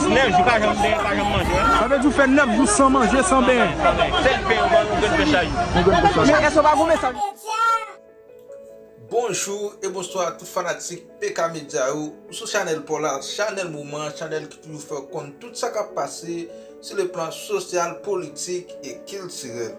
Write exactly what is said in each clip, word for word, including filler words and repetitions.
Nèf jou pa janm benyen, pa janm manje, wi. Sa vle di w fè nèf jou san manje, san benyen. Sèl pen, yon grenn pen chay. Yon grenn pen chay. Men èske w pa goumen sa? Bonjou e bonswa tout fanatik P K Media yo. Ou sou chanèl pa w la, chanèl moman, chanèl ki toujou fè w konn tout sa k ap pase sou le plan sosyal, politik e kiltirèl.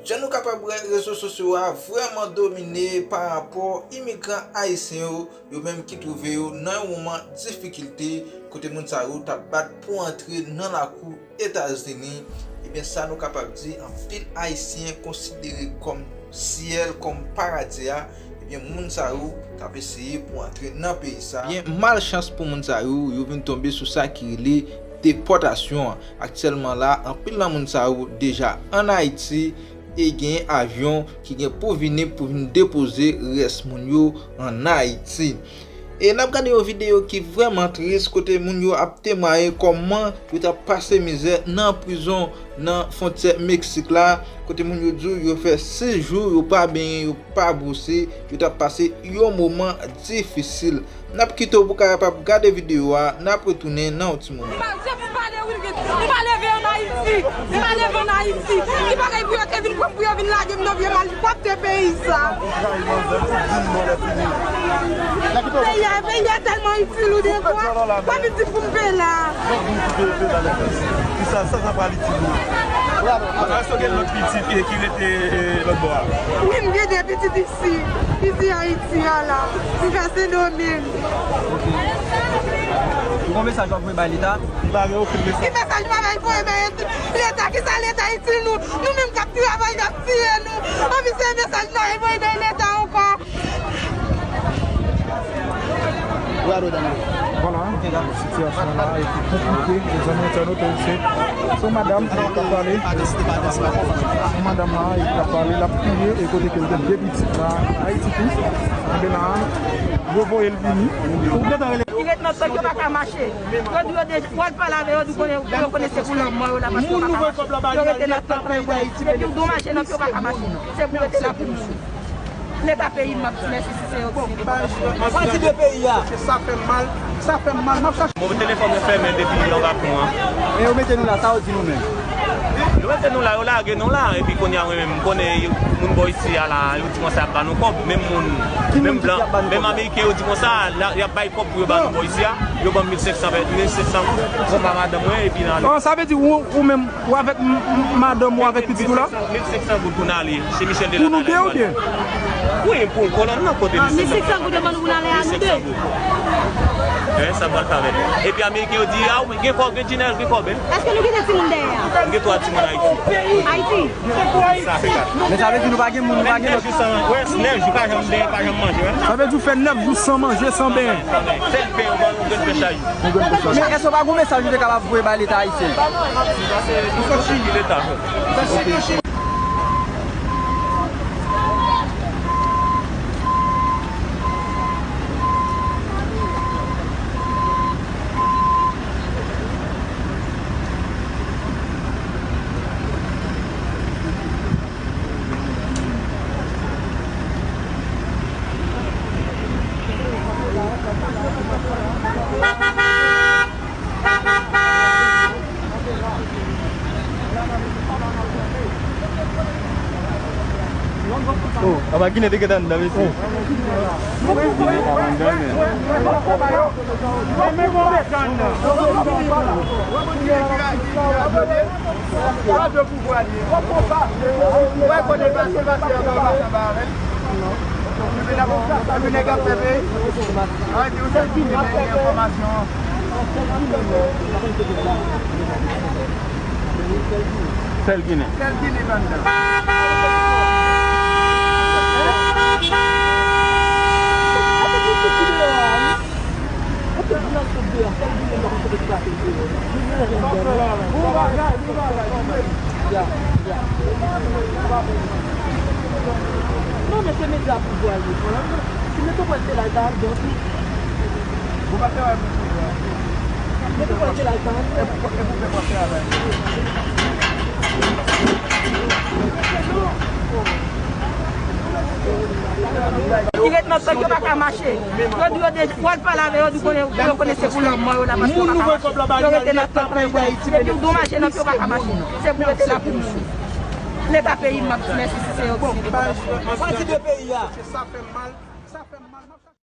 Jan nou kapab wè, rezo sosyo a vrèman domine pa rapò imigran ayisyen yo, yo menm ki twouve yo nan yon moman difikilte, kote moun sa yo t ap bat pou antre nan lakou Etazini. Ebyen, sa nou kapab di, anpil Ayisyen konsidere kòm syèl, kòm paradi a, ebyen, moun sa yo t ap eseye pou antre nan peyi sa. Ebyen, malchans pou moun sa yo, yo vin tonbe sou sa ki rele depòtasyon an. Aktyèlman la, anpil nan moun sa yo deja ann Ayiti e gen avyon ki gen pou vini pou vin depoze rès moun yo ann Ayiti. E n ap gade yon videyo ki vrèman tris, kote moun yo ap temwaye kòman yo t ap pase mizè nan prizon nan fwontyè Meksik la, kote moun yo di w yo fè sis jou, yo pa benyen, yo pa bwose, yo t ap pase yon moman difisil. N ap kite w pou w kapab gade videyo a, n ap retounen nan yon ti moman. M pa leve ann Ayiti. M pa leve ann Ayiti. Ki bagay pou yo te vin pran m, pou yo vin lage m nan vye malpwòpte peyi sa? Peyi a, peyi a tèlman itil ou defwa, w ap vin di pou m pe la. Sa, sa, sa pral itil ou. Èske w gen lòt pitit ki, ki rete, eh, lòt bò a? Wi, m gen de pitit isi, isi Ayiti a la. M fè Sendomeng. Ok. Ou gen mesaj w ap voye bay Leta? Li pa gen okenn mesaj. Ki mesaj m ap voye bay Leta? Ki sa Leta itil nou? Nou menm k ap travay, y ap tiye nou. Anpi se mesaj m ap voye bay Leta ankò. Vwala, sitiyasyon la e pi konplike. Mezanmi, entènot, se, se yon madanm ki ap pale. Se yon madanm la ki ap pale, l ap kriye, e kote ke l gen de pitit la, Ayiti tou. Anben la, yo voye l vini. Ki ret nan tank, yo pa ka mache. Yo di yo deja, w al pale avè yo, di konnen, yo konnen se pou lanmò yo la, paske yo pa ka mache. Yo rete nan tank la, depi w di w mache nan pye, yo pa ka mache. Se pou rete la pou mouri. Leta peyi m, m ap di mèsi si se yo ki se. Pati de peyi a. Sa fè m mal, sa fè m mal, m ap chache. Bon, telefòn mwen fèmen depi yon bak mwa. E yo mete nou la, sa yo di nou menm? Yo mete nou la, yo lage nou la, epi kounye a mwen menm, m konnen yo, moun bò isi a la, yo di konsa y ap ba nou kòb, menm moun, menm blan, menm ameriken, yo di konsa, la, y ap bay kòb pou yo ba nou bò isi a, yo ban m mil senk san, mil senk san goud, pou m ba madanm mwen, epi nan. Oh, sa vle di ou, ou menm, ou avèk m-, m-, madanm ou avèk pitit ou la? Mil senk san goud pou n ale, se Michel de la. Pou nou de oubyen? Wi, pou kolòn nan kote mil senk san. Mil senk san goud yo ban nou pou n ale a nou de. Wi, sa pral fè avèk. Epi ameriken yo di, a, ou gen kòb, gen Jinèl, gen kòb, en. Èske nou kite timoun dèyè a? M gen twa timoun Ayiti. Ayiti? Sa fè kat. Men sa vle di nou pa gen moun, nou pa gen lòt. Nèf jou san, wi, nèf jou pa janm benyen, pa janm manje, wi. Sa vle di ou fè nèf jou san manje, san benyen. Sèl pen, yon grenn pen chay. Men èske w pa gen yon mesaj ou te kapab voye bay Leta ayisyen? Sa se, nou sot Chili, Leta. Oh, apa Ginen te gentan anndan, mesye? Ginen pa anndan, men. Radyo pouvwa li ye. Wè kote l pase, pase anba, pase anba avè l. Epi n ap, epi nèg ap fè peyi. Arete, ou sèl Ginen, men gen enfòmasyon. Sèl Ginen. Sèl Ginen anndan. Non, men se medya pouvwa yo. Si Metwopòl te la, l ta anndan tou. Ou pa travay pou pouvwa. Metwopòl te la, l ta anndan. E pou, e pou pèp ap travay. Ki ret nan tank yo pa ka mache. Yo di yo deja, w al pale avè yo, di konnen, yo konnen se pou lanmò yo la, paske yo pa ka mache. Yo rete nan tank yo konnen. Depi w gen yon machin nan pye, yo pa ka mache. Se pou rete la pou mouri. Leta peyi m, m ap di mèsi si se yo ki se. Bon, pati de peyi a. Sa fè m mal, sa fè m mal.